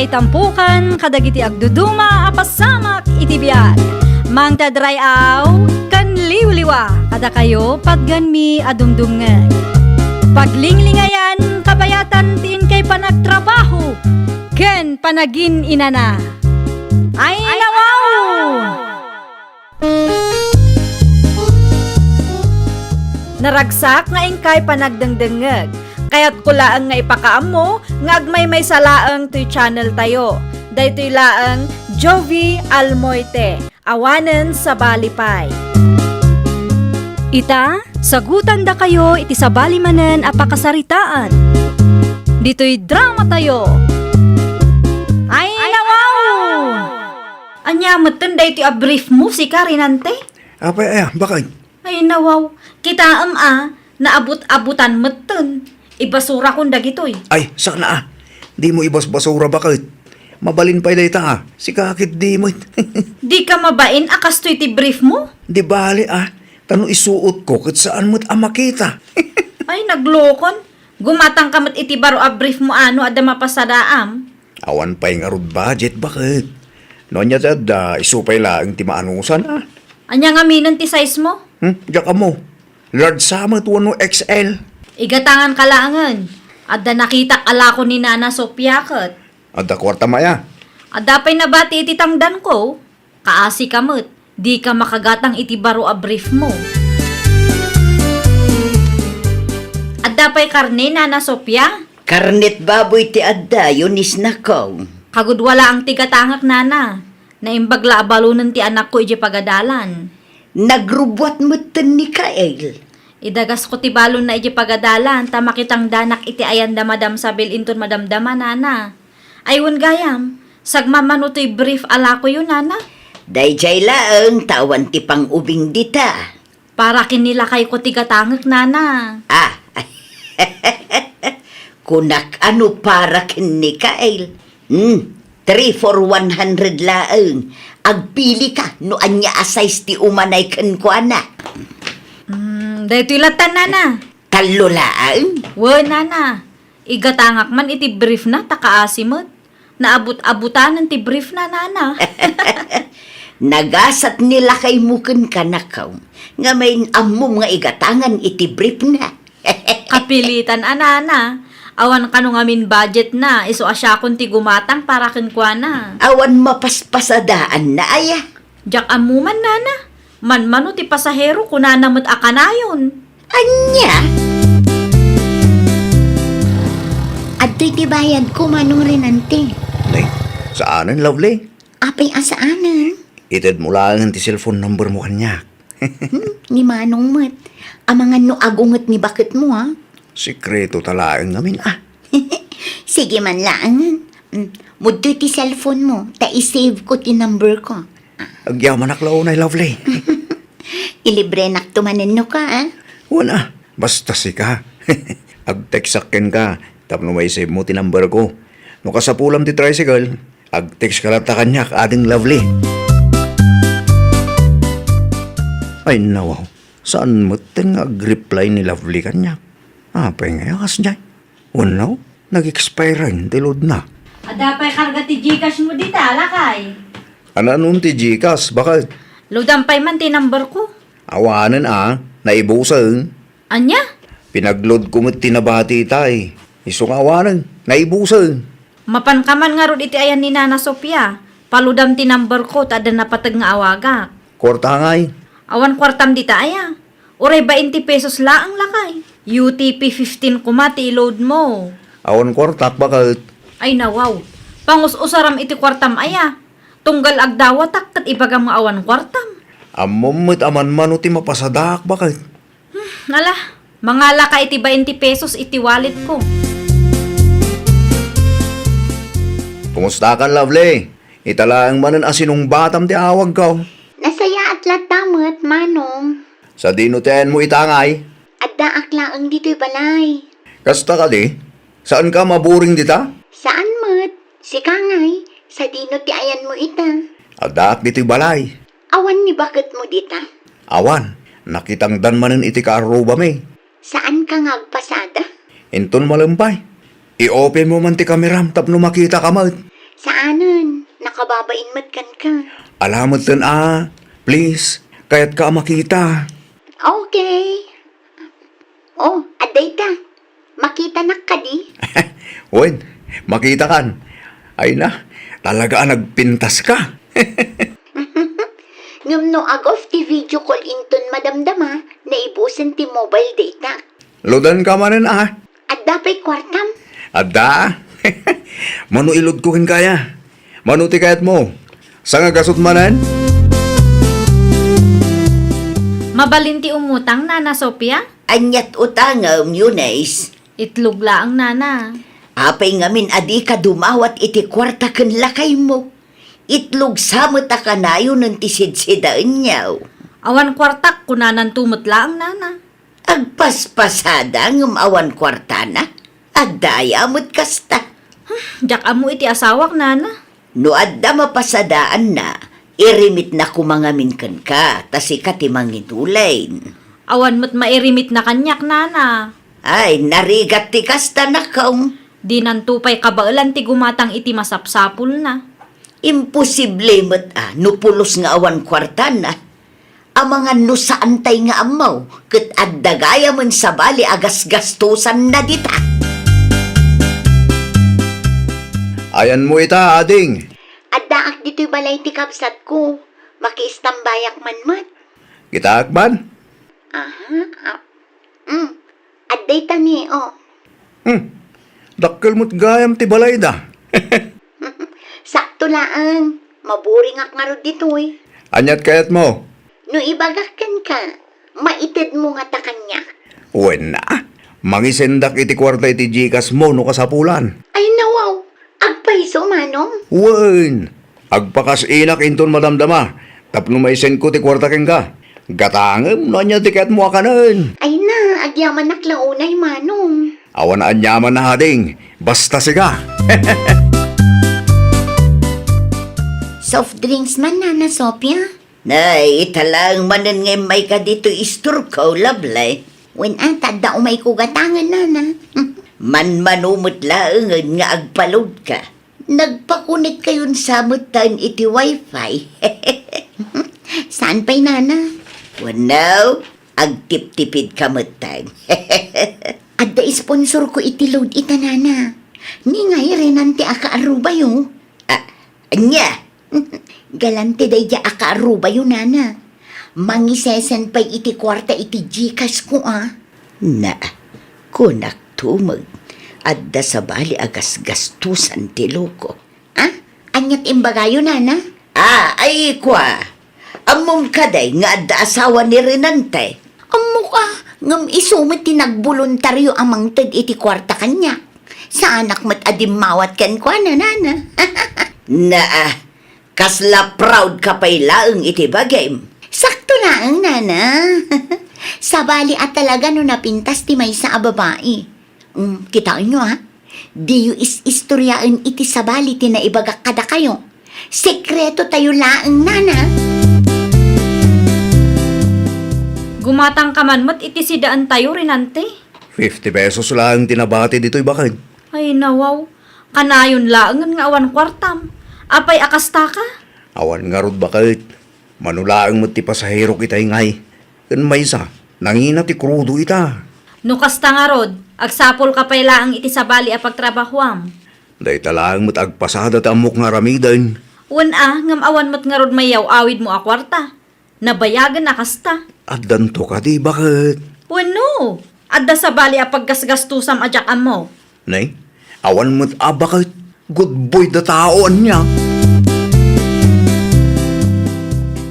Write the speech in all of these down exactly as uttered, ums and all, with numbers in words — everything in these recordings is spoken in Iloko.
Itampukan kadagiti agduduma a pasamak iti biag. Mangted ray-aw ken liwliwa kadakayo patgenmi a dumdumngeg. Paglinglingayan kabayatan ti inkay panagtrabaho ken panagin-inana. Ay, nawaw! Naragsak nga inkay panagdengdengngeg. Kayatko laeng nga ipakaammo nga agmaymaysa laeng toy channel tayo. Daytoy laeng Jovie Almoite, awanen sabali pay. Ita, sagutandakayo iti sabali manen a pakasaritaan. Ditoy drama tayo. Ay, nawaw! Ania metten daytoy a brief mo, sika, Rinante? Apay aya, bakit? Ay, nawaw. Kitaem a, naabut-abutan metten. Ibasurakon dagitoy. Ay, saan a. Dimo ibasbasura, bakit? Mabalin pay dayta a. Sika ket di met. Dika mabain a kastoy ti brief mo? Di bale a. Ta no isuotko ket saan met a makita. Ay, naglokon. Gumatangka met iti baro a brief mo a no adda mapasadaam. Awan pay ngarud budget, bakit? No ania ti adda, isu pay laeng ti maanusan a. Ania ngaminen ti size mo? Hmm, diak ammo. Large sa met wenno X L. Igatanganka laengen. Adda nakitak a lako ni Nana Sofia ket. Adda kuartam aya? Adda pay nabati iti tangdanko. Kaasika met, dika makagatang iti baro a brief mo. Adda pay karne, Nana Sofia? Karnet baboy ti adda, Eunice, nako. Kagudua laeng ti gatangek, Nana. Naimbag la a balonen ti anakko idiay pagadalan. Nagrubbuat metten ni Kael. Idagasko ti balonna idiay pagadalan, ta makitangdanak iti ayan da Madam Sabel inton madamdama, Nana. Ay, wen gayam, sagmamano toy brief a lakoyo, Nana? Daydiay laeng ta awan ti pang-ubing dita. Para ken ni lakayko ti gatangek, Nana. Ah, kunak a no para ken ni Kael. Hmm, three for one hundred laeng. Agpilika no ania a size ti umanay kenkuana. Hmm, daytoy latta, Nana. Tallo laeng? Wen, Nana. Igatangak man iti brief na, ta kaasi met. Naabut-abutanen ti brief na, Nana. Nagasat ni lakaymo kenka, nako. Ngamin ammom nga igatangan iti brief na. Kapilitan a, Nana. Awan kano ngamin budget na, isu a siakon ti gumatang para kenkuana. Awan mapaspasadaanna aya? Diak ammo man, Nana. Manmano ti pasahero, kunana met a kanayon. Ania? Adtoy ti bayadko, Manong Renante. Nay, saanen, Lovely? Apay a saanen? Itedmo laengen ti cellphone number mo kaniak. Hmm, ni Manong met. Amangan no agunget ni baketmo, a? Sekreto ta laeng ngamin, a. Sige man laengen. Hmm, mudtoy ti cellphone mo, ta i-save ko ti number ko. Agyamanak la unay, Lovely. Ilibrenakto manen no ka, a? Wen a, basta sika. Agtextak kenka tapno maisave mo ti number ko. No kasapulam ti tricycle, agtext ka latta kaniak, ading Lovely. Ay, nawaw. Saan metten nga agreply ni Lovely kaniak? Apay nga kasdiay? Wenno, nag-expire ti load na. Adda pay karga ti Gcash mo dita, lakay? Ananon ti Gcash, bakit? Loadan pay man ti number ko. Awanen a, naibusen. Ania? Pinagload ko met ti nabati tay. Isu nga awanen, naibusen. Mapanka man ngarud iti ayan ni Nana Sofia. Palodam ti number ko, ta adda napateg nga awagak. Kuarta ngay? Awan kuartam dita aya. Uray bainte pesos laeng, lakay. U T P fifteen koma ti i-load mo. Awan kuartak, bakit? Ay, nawaw. Pangus-usaram iti kuartam aya. Tunggal agdawatak ket ibagam nga awan kuartam. Ammom met a manmano ti mapasadaak, bakit? Hmm, ala, mangalaka iti bainte pesos iti wallet ko. Kumustakan, Lovely? Ita laeng manen a sinungbatam ti awagko. Nasayaat latta met, Manong. Sadino ti ayanmo ita ngay? Addaak laeng ditoy balay. Kasta kadi? Saanka maburing dita? Saan met. Sika ngay, sadino ti ayanmo ita? Addaak ditoy balay. Awan ni baketmo dita? Awan. Nakitangdan manen iti kaarrubami. Saanka nga agpasada? Inton malem pay. I-open mo man ti kameram tapno makitaka met. Ababain met kenka. Ala metten a, please, kayatka a makita. Okay. Oh, adda ita. Makitanak kadi? Wen, makitakan. Ay na, talaga a nagpintaska. Ngem no ag-off ti video call inton madamdama, naibusen ti mobile data. Loadanka manen a. Adda pay kuartam? Adda. Mano ilodko kenka aya? Mano ti kayatmo? Sangagasut manen? Mabalin ti umutang, Nana Sofia? Aniat utangem, Eunice? Itlog laeng, Nana. Apay ngamin a dika dumawat iti kuarta ken lakaymo? Itlog sa met a kanayonen ti sidsidaenyo. Awan kuartak, kunananto met laeng, Nana. Agpaspasada ngem awan kuartana? Adda aya met kasta? Hmm, diak ammo iti asawak, Nana. No adda mapasadaanna, irimitna koma ngamin kenka, ta sika ti mangitulin. Awan met mairimitna kaniak, Nana. Ay, narigat ti kasta, nakong. Dinanto pay kabaelan ti gumatang iti masapsapulna. Imposible met a no pulos nga awan kuartana. Amangan no saantay nga ammo, ket adda gayamen sabali a gasgastosanna dita. Ayanmo ita, ading. Addaak ditoy balay ti kabsatko. Makiistambayak man met. Kitaak man? Aha, ah, mm. Adda ita ni, oh. Hmm. Dakkel met gayam ti balayda. Sakto laeng. Maburingak ngarud ditoy. Aniat kayatmo? No ibagak kenka, maitedmo ngata kaniak? Wen a. Mangisendak iti kuarta iti Gcash mo no kasapulan. Ay, nawaw. Agpayso, Manong? Wen. Agpakas-inak inton madamdama tapno maisenko ti kuarta kenka. Gatangem no ania ti kayatmo a kanen. Ay na, agyamanak la unay, Manong. Awan aniaman a hading, basta sika. Soft drinks man, Nana Sofia? Nay, ita laeng manen nga immayka ditoy istorko, Lovely. Wen a, ta adda umayko gatangen, Nana. Manmano met laengen nga agpalodka. Nagpakonekkayon sa metten iti wifi. Saan pay, Nana? Wenno, agtiptipidka metten. Adda sponsorko iti load ita, Nana. Ni ngay Renante a kaarrubayo. Ah, ania? Galante daydiay a kaarrubayo, Nana. Mangisesen pay iti kuarta iti Gcash ko, a. Na, kunak tumeng, adda sabali a gasgastosan ti loko. Ah? Ania ti imbagayo, Nana? Ah, ay, kua. Ammom kadi nga adda asawa ni Renante? Ammok a, ngem isu met ti nagboluntario a mangted iti kuarta kaniak. Saanak met a dimmawat kenkuana, Nana. Naa, kasla proud ka pay laeng iti bagim. Sakto laeng, Nana. Sabali a talaga no napintas ti maysa a babai. Mm, kitaenyo, a. Diyo is-istoriaen iti sabali ti naibagak kadakayo. Sekreto tayo laeng, Nana. Gumatang ka man met iti sidaentayo, Renante. Fifty pesos laeng ti nabati ditoy baket. Ay, nawaw. Kanayon laengen nga awan kuartam. Apay a kasta ka? Awan ngarud baket. Mano laeng met ti pasahero ita, ngay. Ken maysa, nangina ti krudo ita. No kasta ngarud, agsapulka pay laeng iti sabali a pagtrabahuam. Dayta laeng met agpasada ti ammok nga aramiden. Wen a, ngem awan met ngarud mayaw-awidmo a kuarta. Nabayagen a kasta. Addanto kadi, baket? Wenno, adda sabali a paggasgastosam a diak ammo. Nay, awan met a baket. Good boy da tao ania.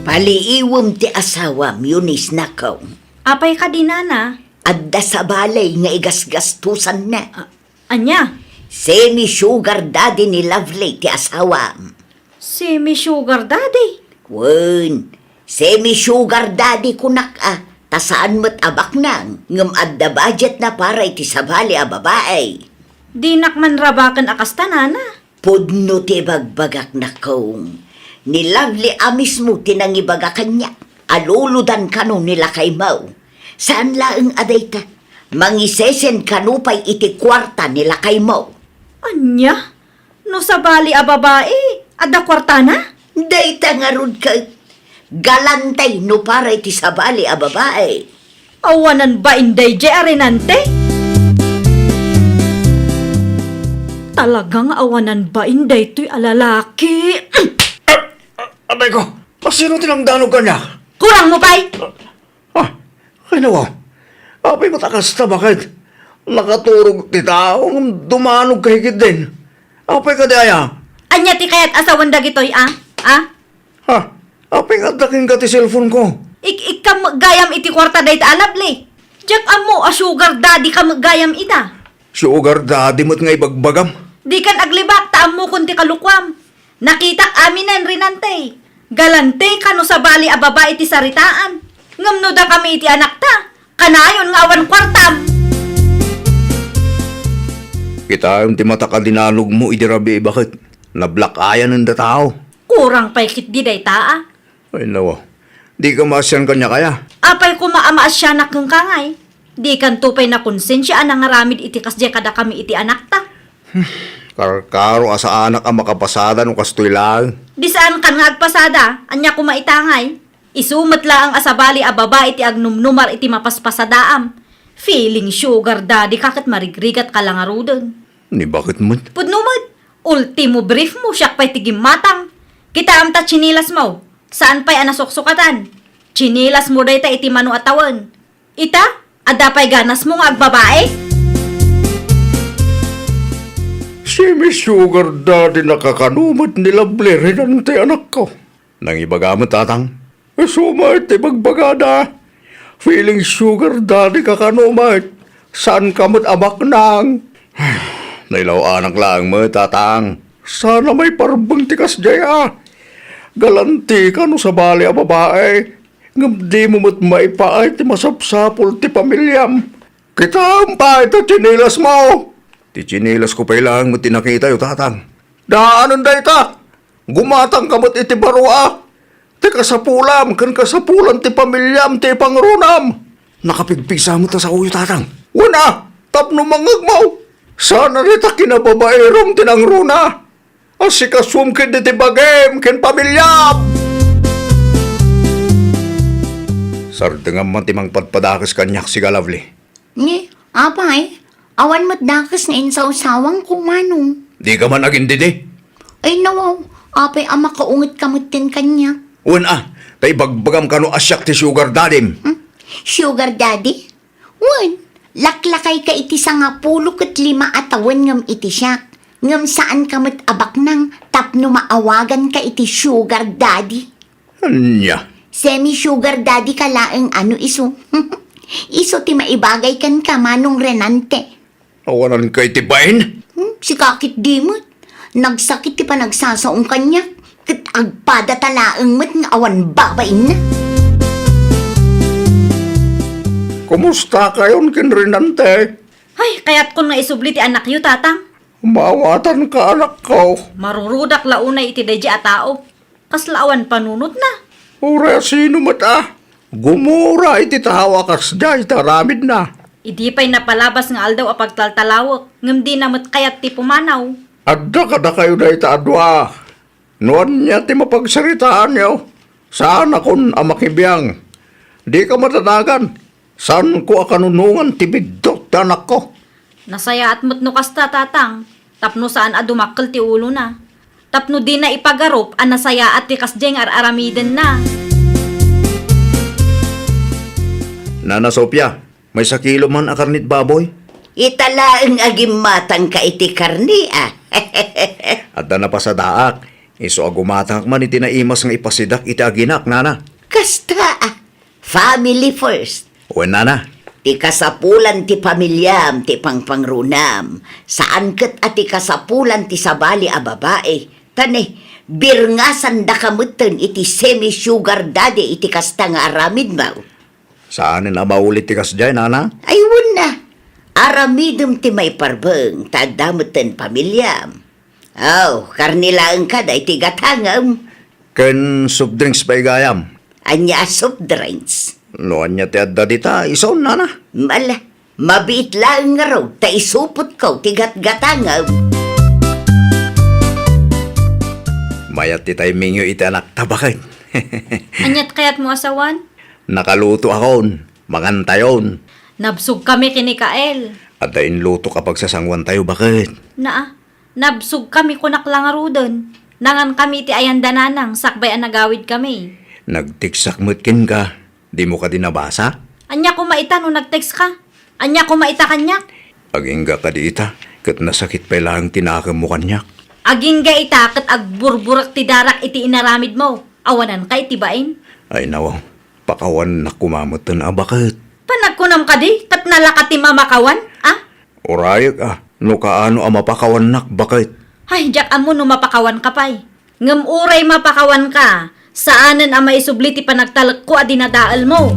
Paliiwem ti asawam, Eunice, nakong. Apay kadi, Nana? Adda sabali nga igasgastosanna. A-, ania? Semi-sugar daddy ni Lovely ti asawam. Semi-sugar daddy? Wen, semi-sugar daddy kunak a, ta saan met a baknang, ngem adda budgetna para iti sabali a babai. Dinak man rabaken a kasta, Nana. Pudno ti ibagbagak, nakong. Ni Lovely a mismo ti nangibaga kaniak a luludan kano ni lakaymo. Saan laeng a dayta, mangisesen kano pay iti kuarta ni lakaymo. Ania? No sabali a babai, Adda kuartana? Dayta ngarud ket galante no para iti sabali a babai. Awanan bain daydiay a Renante? Talaga nga awanan bain daytoy a lalaki. Ah, ah, atay ko, asino ti nangdanog kaniak? Kurang mo pay! Ah, kayna, apay met a kasta, baket? Nakaturog ti tao ngem dumanog ka ketdin. Apay kadi aya? Ania ti kayat a sawen dagitoy, a? A? Ha? Apay nga adda kenka ti cellphone ko? Ik-, ikka met gayam iti kuarta dayta a Lovely. Diak ammo a sugar daddy ka met gayam ita. Sugar daddy met nga ibagbagam? Dikan aglibak ta ammokon ti kalukuam. Nakitak aminen, Renante. Galante kano sabali a babai ti saritaan. Ngem no dakami iti anakta, kanayon nga awan kuartam. Kitaem ti matak a dinanogmo idi rabii, baket? Nablakayan dayta a tao. Kurang pay ketdi dayta, a. Ay, nawa. Dika maasian kaniak aya? Apay koma a maasianak kenka ngay? Dikanto pay nakonsensia a nangaramid iti kasdiay kadakami iti anakta. Karkaro a saanak a makapasada no kastoy laeng. Di saankan nga agpasada, ania koma ita ngay? Isu met laeng a sabali a babai ti agnumnumar iti mapaspasadaam. Feeling sugar daddy ka ket marigrigat ka la ngaruden. Ni baket met? Pudno met. Ultimo brief mo, siak pay ti gimmatang. Kitaem ta tsinilas mo. Saan pay a nasuksukatan? Tsinilas mo dayta iti mano a tawen. Ita, adda pay ganas mo nga agbabai? Semi-sugar daddy na kakano met ni Lovely, Renante, anakko. Nangibaga met, tatang. Isu met ti bagbagada. Feeling sugar daddy ka kano met. Saanka met a baknang. Nailaw-anak laeng met, tatang. Sana maiparbeng ti kasdiay a. Galantika no sabali a babai. Ngem dimo met maipaay ti masapsapul ti pamiliam. Kitaem pay ta tsinilas mo. Ti tsinilas ko pay laeng met ti nakitayo, tatang. Daanen dayta. Gumatangka met iti baro a. Ti kasapulam ken kasapulan ti pamiliam ti ipangrunam. Nakapigpigsa met a saoyo, tatang. Wen a, tapno mangngegmo. Saan a dita kinababairom ti nangruna. Asikasuem ketdi ti bagim ken pamiliam. Sardengam man ti mangpadpadakes kaniak, siga Lovely. Ni, apay, awan met dakes nga insawsawangko, manong. Dika man agindidi? Ay, nawaw, apay a makaungetka metten kaniak? Wen a, ta ibagbagam kano a siak ti sugar daddy-m. Hmm? Sugar daddy? Wen, laklakayka iti sangapulo ket lima a tawen ngem iti siak. Ngem saanka met a baknang tapno maawaganka iti sugar daddy. Ania? Semi-sugar daddy ka laeng a no isu. Isu ti maibagay kenka, Manong Renante. Awananka iti bain? Hmm, sika ketdi met. Nagsakit ti panagsasaom kaniak, ket agpadata laeng met nga awan babainna. Kumustakayon ken Renante? Ay, kayatkon nga isubli ti anakyo, tatang. Maawatanka, anakko. Marurudak la unay iti daydiay a tao. Kasla awan panunotna. Uray a sino met a gumura iti tao a kasdiay ti aramidna. Idi pay napalabas nga aldaw a pagtaltalawek, ngem dina met kayat ti pumanaw. Adda kadakayo dayta a dua. No ania ti mapagsaritaanyo, saanakon a makibiang. Dika madanagan. Saanko a kanunongan ti biddut ti anakko. Nasayaat met no kasta, tatang, tapno saan a dumakkel ti ulona. Tapno dina ipagarup a nasayaat ti kasdiay nga ar-aramidenna. Nana Sofia, maysa kilo man a karnit baboy? Ita laeng a gimmatangka iti karne, a. Adda napasadaak. Isu a gumatangak man iti naimas nga ipasidak iti aginak, nana. Kasta, a. Family first. Wen, nana. Ti kasapulan ti pamiliam ti pangpangrunam. Saan ket a ti kasapulan ti sabali a babai. Ta ni, birngasandaka metten iti semi-sugar daddy iti kasta nga aramidmo. Saanen a maulit ti kasdiay, nana? Ay, wen a. Aramidem ti maiparbeng, ta adda metten pamiliam. Aw, karne laeng kada iti gatangem. Ken soft drinks pay gayam. Ania a soft drinks? No ania ti adda dita, isun, nana? Mala, mabiit laeng ngarud ta isupotko ti gatgatangem. Mayat ti timingyo iti anakta, baket. Aniat kayatmo a sawan? Nakalutoakon, mangantayon. Nabsogkami ken ni Kael. Adda inlutok a pagsasangoantayo, baket. Naa, nabsogkami kunak la ngaruden. Nangankami iti ayan da Nanang sakbay a nagawidkami. Nagteksak met kenka. Dimo kadi nabasa? Ania koma ita no nag-text ka? Ania koma ita kaniak? Agingga kadi ita, ket nasakit pay laeng ti nakemmo kaniak. Agingga ita ket agburburak ti darak iti inaramidmo. Awananka iti bain? Ay nawaw, pakawannak koma metten a baket. Panagkunam kadi, ket nalaka ti mamakawan, a? Urayek a, no kaano a mapakawannak, baket. Ay, diak ammo no mapakawanka pay. Ngem uray mapakawanka, saanen a maisubli ti panagtalekko a dinadaelmo.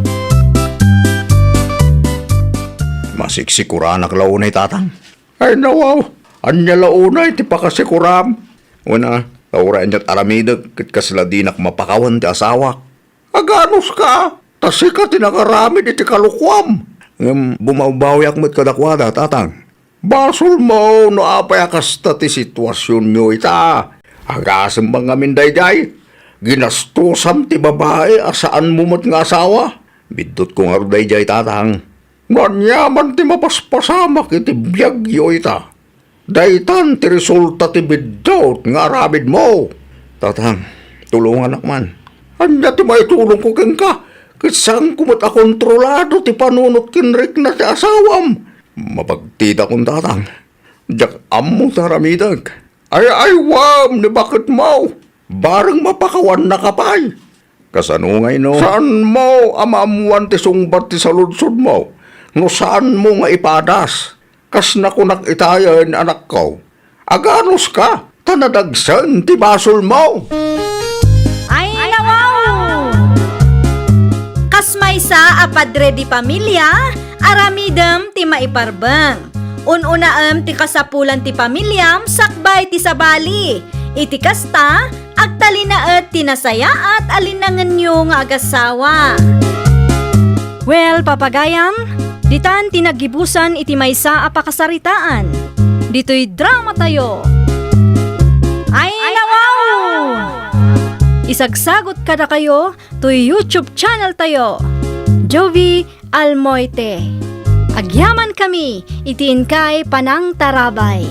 Masiksikoranak la unay, Tatang. Ay, nawaw, ania la unay ti pakasikoram? Wen a, ta uray aniat aramidek, ket kasla dinak mapakawan ti asawak. Aganuska, ta sika ti nangaramid iti kalokuam. Ngem bumawbawiak met kadakuada, Tatang. Basolmo no apay a kasta ti situasionyo ita. Agasem man ngamin daydiay. Ginastosam ti babai a saanmo met nga asawa. Biddutko ngarud daydiay, Tatang. No ania man ti mapaspasamak iti biagyo ita, daytan ti resulta ti biddut nga aramidmo. Tatang, tulonganak man. Ania ti maitulongko kenka? Ket saanko met a kontrolado ti panunot ken rikna ti asawam. Mapagtidakon, Tatang. Diak ammo ti aramidek. Ay-aywem ni baketmo. Bareng mapakawannaka pay. Kasano ngay no? Saanmo a maammuan ti sungbat ti saludsodmo no saanmo nga ipadas? Kas nakunak itayen, anakko, aganuska, ta nadagsen ti basolmo. Ay, nawaw! Kas maysa a padre di pamilia, aramidem ti maiparbeng. Un-unaem ti kasapulan ti pamiliam sakbay ti sabali. Iti kasta, agtalinaed ti nasayaat a linangenyo nga agassawa. Well, papagayam, ditan ti naggibusan iti maysa a pakasaritaan. Ditoy dramatayo. Ay, nawaw! Isagsagot kadakayo toy YouTube channel tayo, Jovi Almoite. Agyamankami iti inkay panangtarabay.